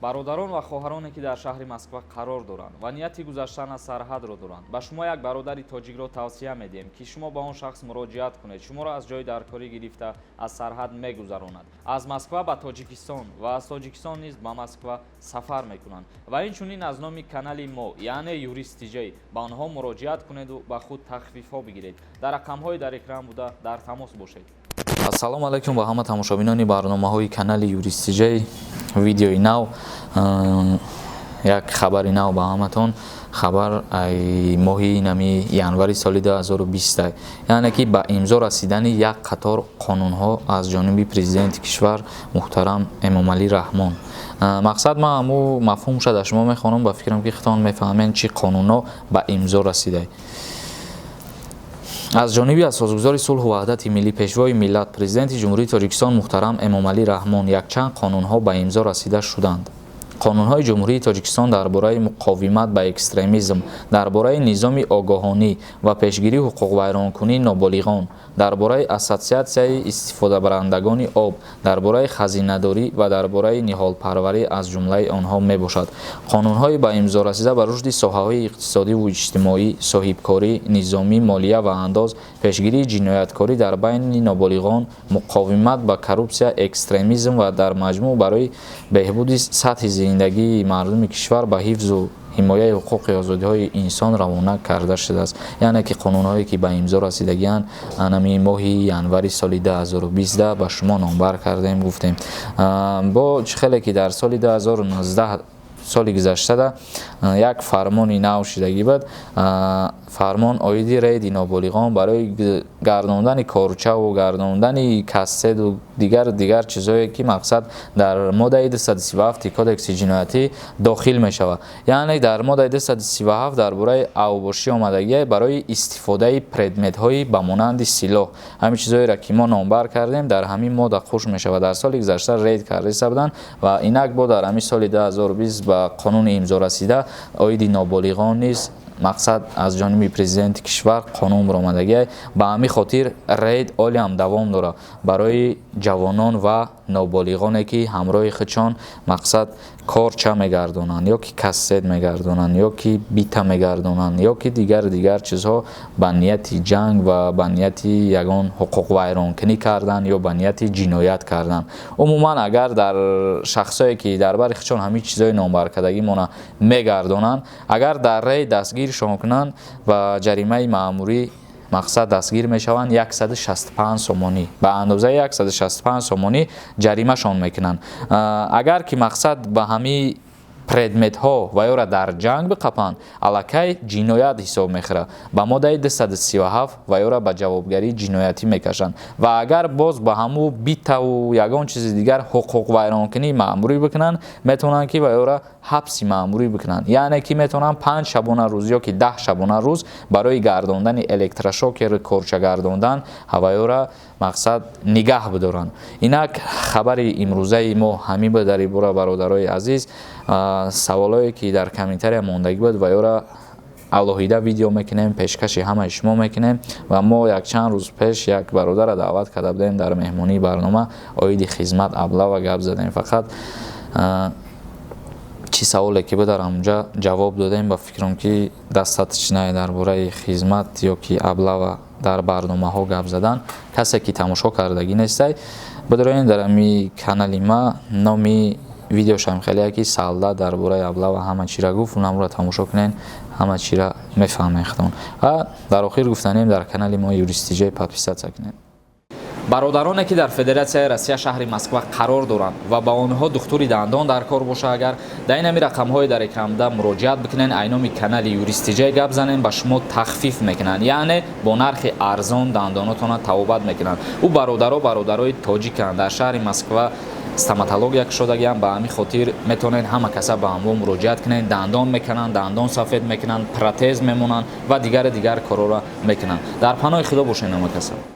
Бародарон ва хоҳароне, ки дар шаҳри Москва қарор доранд ва нияти гузаштан аз сарҳадро доранд, ба шумо як бародари тоҷикро тавсия медиҳем, ки шумо ба он шахс муроҷиат кунед. Шуморо аз ҷои даркорӣ гирифта, аз сарҳад мегузаронад, аз Москва ба Тоҷикистон ва аз Тоҷикистон низ ба Москва сафар мекунанд. Ва инчунин аз номи канали мо, яъне Юрист Тиҷай, ба онҳо муроҷиат кунеду ба худ тахфифҳо бигиред. Дар рақамҳои дар экран буда дар тамос бошед. Ассалому алайкум ба ҳама тамошобинони барномаҳои канали Юрист Тиҷай. Видеои нав, як хабари нав ба ҳаматон. Хабар ай моҳи нами январи соли 2020, яъне ки ба имзо расидани як қатор қонунҳо аз ҷониби президенти кишвар муҳтарам Эмомалӣ Раҳмон. Мақсад, ман ҳаму мафҳумша дар шумо мехонам, ба фикрам, ки худтон мефаҳмед, чӣ қонунҳо ба имзо расида. Аз ҷониби асосгузори сулҳу ваҳдати миллӣ, Пешвои миллат, Президенти Ҷумҳурии Тоҷикистон муҳтарам Эмомалӣ Раҳмон якчанд қонунҳо ба имзо расида шуданд. Қонунҳои Ҷумҳурии Тоҷикистон дар бораи муқовимат ба экстремизм, дар бораи низоми огоҳонӣ ва пешгирии ҳуқуқвайронкунии ноболиғон, дар бораи ассотсиатсияи истифодабарандагони об, дар бораи хазинадорӣ ва дар бораи ниҳолпарварӣ аз ҷумлаи онҳо мебошад. Қонунҳои ба имзо расида ба рушди соҳаҳои иқтисодиву иҷтимоӣ, соҳибкорӣ, низомӣ, молия ва андоз, пешгирии ҷинояткорӣ дар байни ноболиғон, муқовимат ба коррупсия, экстремизм ва дар маҷмӯъ барои беҳбуди сатҳи зиндагии мардуми кишвар, ба ҳифзу ҳимояи ҳуқуқи озодиҳои инсон равона карда шудааст. Яъне ки қонунҳое, ки ба имзо расидагианд анами моҳи январи соли 2020, ба шумо номбар кардем, гуфтем. Бо чӣ хеле ки дар соли 2019, соли гузаштада, як фармони нав шидагӣ буд, фармон оиди рейди ноболиғон барои гардондани корчаву гардондани кастету дигар дигар чизҳое, ки мақсад дар моддаи 237 Кодекси ҷиноятӣ дохил мешавад. Яъне дар моддаи 237 дар бораи авбошӣ омадагие, барои истифодаи предметҳои ба монанди силоҳ. Ҳамин чизҳоеро, ки мо номбар кардем, дар ҳамин модда хуш мешавад. Дар соли гузашта рейд карда буданд ва инак бо дар ҳамин соли 2020 ба қонуни имзо расида оиди ноболиғон низ, мақсад, аз ҷониби президенти кишвар қонун баромадагиай. Ба ҳамин хотир рейд ҳолиам давом дорад барои ҷавонон ва ноболиғоне, ки ҳамроҳи худшон, мақсад, корча мегардонанд ё ки кастет мегардонанд, ё ки бита мегардонанд, ё ки дигар дигар чизҳо, ба нияти ҷанг ва ба нияти ягон ҳуқуқвайронкунӣ кардан ё ба нияти ҷиноят кардан. Умуман, агар дар шахсое, ки дар бари худшон ҳамин чизҳои номбаркардагимона мегардонанд, агар дар рейд дастгиршон кунанд, ба ҷаримаи маъмурӣ, мақсад, дастгир мешаванд, 165 сомонӣ, ба андозаи 165 сомонӣ ҷаримашон мекунанд. Агар ки, мақсад, ба ҳамин предметҳо ва ёра дар ҷанг биқапанд, аллакай ҷиноят ҳисоб мехӯрад, ба моддаи 237 ва ёра ба ҷавобгарии ҷиноятӣ мекашанд. Ва агар боз ба ҳамун битаву ягон чизи дигар ҳуқуқвайронкунии маъмурӣ бикунанд, метавонанд, ки ва ёра ҳабси маъмурӣ бикунанд. Яъне ки метавонанд 5 шабона рӯз ё ки 10 шабона рӯз барои гардондани электрошокери корча гардондан ҳаваёра, мақсад, нигаҳ бидоранд. Инак хабари имрӯзаи мо ҳамин буд дар ин бора. Бародарои азиз, саволое, ки дар комментария мондагӣ буд, ва ёра алоҳида видео мекунем, пешкаши ҳамаи шумо мекунем. Ва мо якчанд рӯз пеш як бародарро даъват карда будем дар меҳмонии барнома, оиди хизмат, облава гап задем. Фақат чӣ саволе ки буд, дар ҳамонҷа ҷавоб додем. Ба фикрам, ки достаточно дар бораи хизмат ё ки облава дар барномаҳо гап задан. Касе ки тамошо кардагӣ нестай, бидороен дар ҳами канали ма, номи видеошам хеле, ки солдат дар бораи облава ҳама чира гуфт, унамро тамошо кунен, ҳама чира мефаҳмем худон. Ва дар охир гуфтанем, дар канали мо Юрист Тиҷай подписаться кунед. Бародароне, ки дар Федератсияи Россия, шаҳри Москва қарор доранд ва ба онҳо духтури дандон дар кор боша, агар дар ин ҳами рақамҳои дар экранда муроҷиат бикунен, айноми канали Юрист Тиҷай гап занен, ба шумо тахфиф мекунанд, яъне бо нархи арзон дандонотона табобат мекунанд. Ӯ бародаро бародарои тоҷиканд, дар шаҳри Москва стоматология кушодагиам. Ба ҳамин хотир метавонед ҳама каса ба ҳамво муроҷиат кунед. Дандон мекунанд, дандон сафед мекунанд, протез мемонанд ва дигари дигар корҳоро мекунанд. Дар паноҳи Худо бошед, ҳама каса.